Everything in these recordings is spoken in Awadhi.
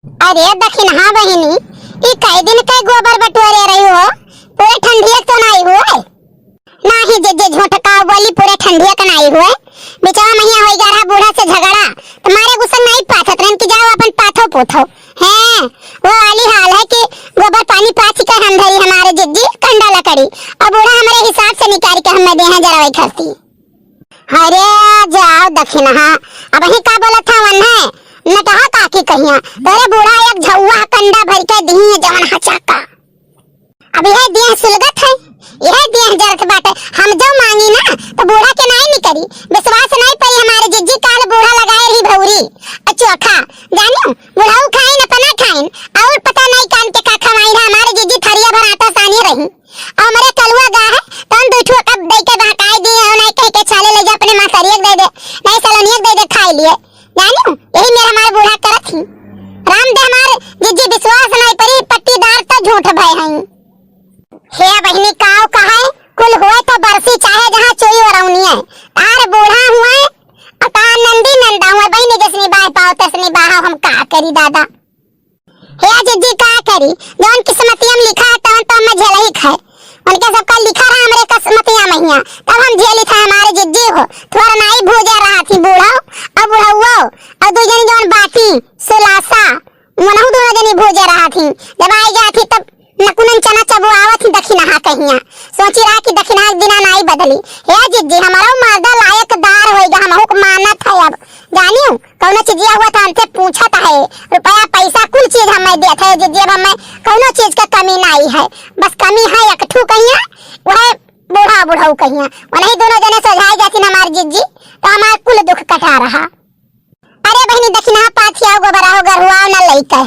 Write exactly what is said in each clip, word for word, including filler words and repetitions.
अरे दखिनहा बहिनी, ई कई दिन के गोबर बटोरे रही हो, पूरे ठंडिया तो नाई हुए? नाही जिज्जी, झूठ का बोली, पूरे ठंडिया के नाई हुए। बिचवा महिया होई गा रहा बूढ़ा से झगड़ा, तुम्हारे गुस्सा नाई पाथत रहन कि जाओ अपन पाथो पोथो। हैं, वो वाली हाल है कि गोबर पानी पाथी के हम धरी हमारे जिज्जी, कंडा लकड़ी, और बूढ़ा हमारे हिसाब से निकाल के हमें दे हैं जरवाई खरती। अरे जाओ दखिनहा, अबहीं का बोलत हवन है, नटहा काकी कहिया, तोरे बूढ़ा एक झउआ कंडा भर के दिही जवन हचाका। अब यह देह सुलगत है, यह देह जरत बाटे। हम जो मांगी ना तो बूढ़ा के नाई निकरी, विश्वास नाई परी हमारे जिज्जी, काल बूढ़ा लगाए रही भौरी और चोखा, जानियो बुढ़ऊ खाइन अपना खाइन, और पता नाई कान के का खवाई रहा हमारे जिज्जी, थरिया भर आटा सानी रही। और हमरे कलुआ गा है, तो हम दू ठो कब दे के बहकाई दिए हो, नाई कह के छाले ले जा अपने मासरिया के दे दे, नाई सलोनिया के दे दे खाई लिए। जानियो, यही मेरा हमार बूढ़ा करत ही। राम दे हमार जिज्जी विश्वास नाई परी, पट्टीदार तो झूठ भय हैं। हे बहिनी, काव कहे, कुल हुए तो बरसी चाहे जहाँ चोई ओरौनिए। तार बूढ़ा हुए, अता नंदी नंदा हुए, बहिनी जसनी बाह पाओ तसनी बाह, हम का करी दादा। हे जिज्जी का करी, जौन किस्मतिया में लिखा है तवन तो हमें झेलही खाए। उनके सबका लिखा रहा हमरे किस्मतिया में हिया, तब हम झेली था हमारे जिज्जी हो। थोड़ा नाई भूजा रहा थी बूढ़ो और बुढ़ौओ और दू जनी जौन बाटी सुलासा, मनहु दोनों जनी भूजे रहा थी। जब आई जाती तब नकुनन चना चबुआवत ही दखिनहा कहिया। सोची रहा कि दखिनहा एक दिना नाई बदली। हे जिज्जी, हमारा मर्दा लायकदार होइगा, हमहू के मानत है अब। जानियो, कौनो चीजिया हुआ तो हमसे पूछत है, रुपया पैसा कुल चीज हमें देत है जिज्जी, अब हमें कौनो चीज का कमी नाई है। बस कमी है एक ठू कहिया, वह बूढ़ा बुढ़ऊ कहिया, वही दोनों जने सोझाई जाती ना हमार जिज्जी, तो हमार कुल दुख कटा रहा। अरे बहिनी, दखिनहा पाथियाओ, गोबराओ, गरुआओ न लइके।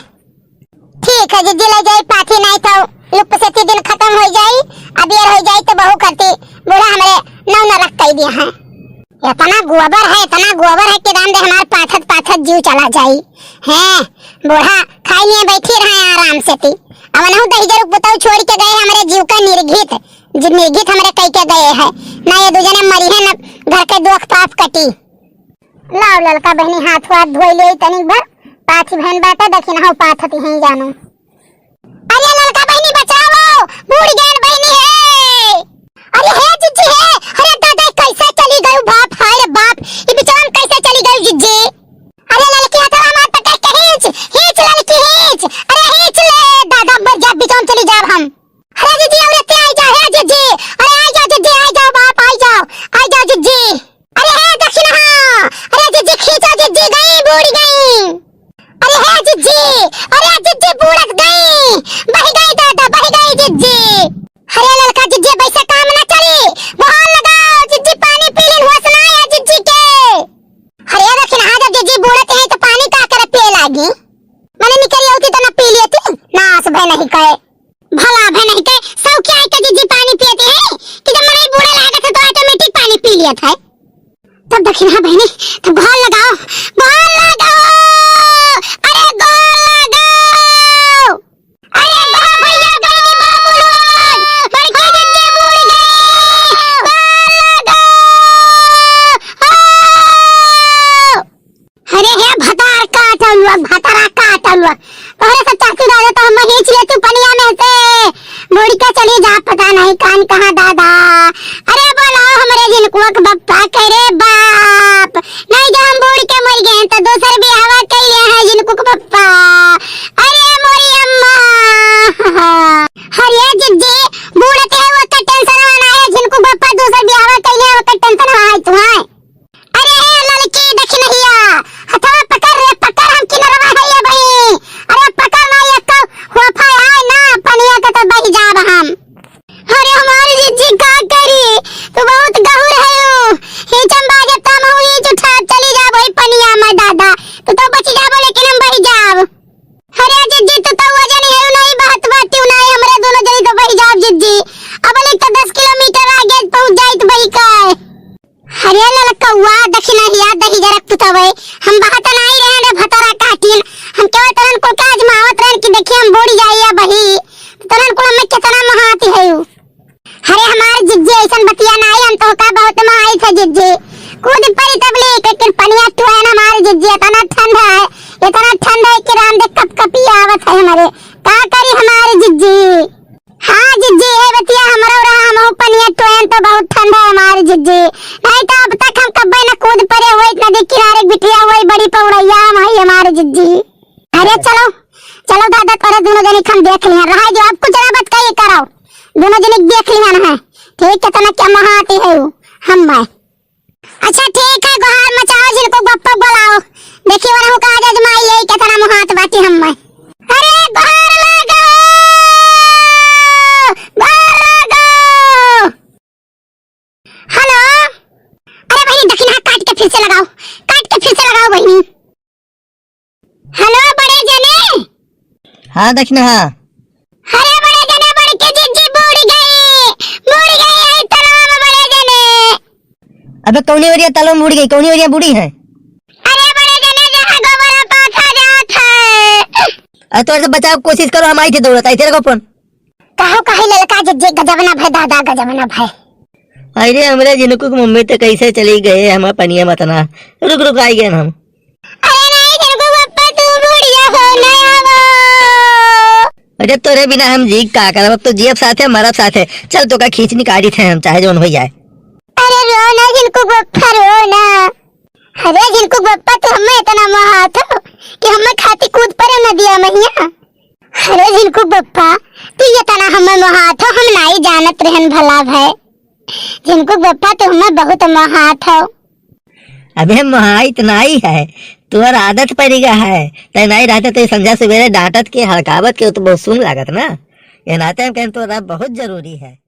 ठीक है जिज्जी, ले जाई पाथी, नाई तो लुक से ती दिन खत्म हो जाई, अबियर हो जाई तो बहू करती बूढ़ा हमरे नौ नरक कई दिया है। इतना गोबर है, इतना गोबर है कि राम दे हमार पाथत पाथत जीव चला जाई। हैं, बूढ़ा खाई लिए बैठी रहे आराम से ती। अब नहु दही जरूर पुतौ छोड़ के गए हमरे जीव का निर्घित, जी निर्घित हमरे कई के गए है। ना ये दू जने मरी है, ना घर के दुख पाप कटी। लाओ ललका बहिनी, हाथ वाथ धोई ले तनिक भर, पाथी बहन बाटे, दखिनहा पाथत ही जानो। अरे ललका बहिनी बचाओ, बूढ़ गैन बहिनी है। अरे हे जिज्जी हे, अरे दादा कैसे चली गयू बाप, हाय रे बाप, ये बिचवा में कैसे चली गयू जिज्जी? अरे ललकी हथवा हमार पकड़ के खींच, खींच ललकी खींच, अरे खींच ले दादा, मर जा बिचवा में चली जाब हम। अरे जिज्जी, औरत आई जा, हे जिज्जी, अरे आई जा जिज्जी, आई जाओ बाप, आई जाओ, आई जाओ जिज्जी। अरे हे दखिनहा, अरे जिज्जी खींचो जिज्जी, गई बूढ़ गई। अरे हे जिज्जी, अरे जिज्जी बूढ़त गई, बह गई दादा, बह गई जिज्जी। अरे ललका जिज्जी, वैसे काम ना चली, बहार लगाओ जिज्जी, पानी पी लेन, होश ना आया जिज्जी के। अरे दखिनहा, जब जिज्जी बूढ़त है तो पानी का करे पिए लागी, मने निकरी होती तो ना पी लेती, नास भय नहीं कहे। भला भे नहीं के, सौ क्या है के जिज्जी पानी पियत है कि जब मनई बूढ़ा लागत है तो automatic पानी पी लियत है। तब दखिनहा बहिनी, तब गोहार लगाओ, गोहार लगाओ, अरे गोहार लगाओ, अरे बा भैया, बहिनी, बा बुढ़वन, बड़की जिज्जी बूढ़ गई, गोहार लगाओ, हो। अरे हे भतार काटलुआ, भतारा काटलुआ। तोहरे सब चाची दादा तो हम खींच लेती पनिया में से। बूढ़ के चली जा, पता नहीं कान कहाँ दादा। अरे बोलाओ हमरे जिनकुआ के बप्पा के रे बाप। नहीं जो हम बूढ़ के मर गए तो दूसर बियाहवा कैले हैं जिनकुआ के बप्पा। अरे मोरी अम्मा। अरे जिज्जी, बूढ़ के वो का tension वाला है, जिनकुआ के बप्पा दूसर बियाहवा कैले हैं, वो का tension है तू है। अरे हे ललकी दखिनहिया, हथवा पकड़ रे, पकड़, हम किनरवा है ये बही। अरे पकड़ ना, ये तो होफा आए ना, पनिया के तो बह जाब हम। अरे हमारी जिज्जी का करी, तू बहुत गहुर है हो। ही चंबा जब तम हो, ही उठा चली जाब वही पनिया में दादा, तू तो बच जाबो लेकिन हम बह जाब। अरे जिज्जी तू तो वजन है नहीं, बहुत बात क्यों ना है, हमरे दोनों जनी तो बह जाब जिज्जी। अब ले तो दस किलोमीटर आगे पहुंच जाई तो बही का है। अरे ललकौआ, दखिनहिया, दहिजरक पुतवै, हम बहत नाई रहन रे भतरा काटिन, हम केवल तोरन कुल के आजमावत रहन कि देखी हम बूढ़ जाई या बही, तो तोरन कुल हमें कितना महाती है उ। अरे हमार जिज्जी ऐसन बतिया नाई, हम तो का बहुत महाई थे जिज्जी, कूद परी तब ले, लेकिन पनिया टुआन हमार जिज्जी, इतना ठंड है, इतना ठंड है कि राम दे कप कप अरे, का करी हमारी जिज्जी? हाँ जिज्जी, ये बतिया हमरो रहा, हमहू पनिया टोएन तो बहुत ठंडा है हमारी जिज्जी। नहीं तो अब तक हम कब्बे न कूद परे हुए, नदी किनारे बिटिया हुए, बड़ी पौड़ैया हम हई हमारी जिज्जी। अरे चलो, चलो दादा, तोरे दोनों जनी के हम देख लिहन, रहा जो अब कुछ ना बतकाई करो, दोनों जनी के देख लिहन है, ठीक, कितना क्या महाती है वो, हम मैं। अच्छा ठीक है, गोहार मचाओ, झिनकू बप्पा बुलाओ, देखी वरहू का आज अजमाई है, कितना महात बाटी हम मैं। अरे गोहार लागो, गोहार लागो। हेलो, अरे बहिनी, दखिनहा काट के फिर से लगाओ, काट के फिर से लगाओ बहिनी। हेलो, बड़े जने। हाँ, दखिनहा। अरे बड़े जने, बड़की जिज्जी बूड़ गई, बूड़ गई है तलवा में बड़े जने। अबे कौनी ओरिया तलवा में बूड़ गई, कौनी ओरिया बूड़ी है? अरे बड़े जने, जहाँ गोबर पाथा जात है। अरे तो ऐसे बचाव कोशिश करो, हम आई थे दौड़त, आई थे, रखो फोन। काहो काहे ललका जिज्जी, गजब ना भय दादा, गजब ना भय। अरे हमरे झिनकू के मम्मी तो कैसे चली गए, हमार पनिया मत ना। रुक रुक, आई गए हम। अरे नहीं झिनकू बप्पा, तू बुढ़िया हो, नहीं आवो। अरे तोरे बिना हम जी का करब, अब तो जियब साथे, मरब साथे। चल तोका खींच निकाली थे हम, चाहे जौन हो जाए। अरे रो ना झिनकू बप्पा, रो ना। अरे झिनकू बप्पा, तू हमें इतना मोहात हो कि हमें खाती कूद परे नदिया महिया। अरे झिनकू बप्पा, तू ये तना हमें मोहात हो, हम नाई जानत रहन भला भय। झिनकू बप्पा, तू हमें बहुत मोहात हो। अबे मोहाइत नाई है, तोर आदत पड़ गया है। तै नाई रहते तो ये संझा सुबेरे डांटत के, हड़कावत के, वो तो बहुत सुन लागत ना। ये नाते हम कहन तोरा बहुत जरूरी है।